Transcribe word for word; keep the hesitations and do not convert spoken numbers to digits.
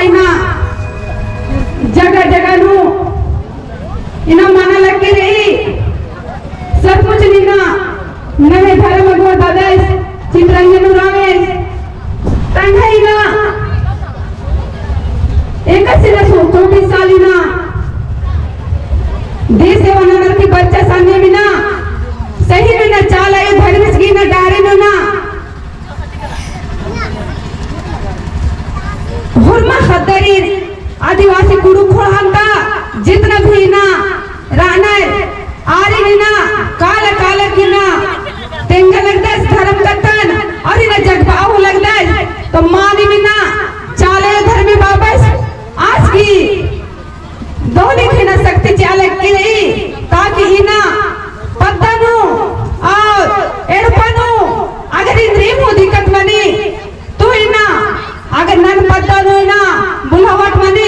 इन्ना जगह जगह नू इन्ना मना लगी रई। सचमुच इन्ना नम्है धर्म अगुवा दादाइस चितरंजन उराँवस तंग्है इन्ना एकासे इन्ना सौ चौबीस साल इन्ना देश सेवा ननर की बरचा सामने इन्ना सही में इन्ना चाला आयो धर्मेस गही इन्ना डारे नू इन्ना होरमा ख़द्दारिन आदिवासी कुँड़ुख़ ख़ोंड़हा ता जितना भी इन्ना रअनर आरिन इन्ना काला काला की इन्ना तेंगा लगदस धर्म कत्थन और इन्ना जगबाओ लगदस। तो मानिम इन्ना चाला आयो धर्मे बाबस आस गही दोहली ख़ेना शक्ति चिआ लगी रई, ताकि इन्ना पद्दा नू और एड़पा नू अगर इन्द्रिम हूँ दिक्कत मनी, तो इन्ना अगर नन पद्दा नू इन्ना बुलावट मनी,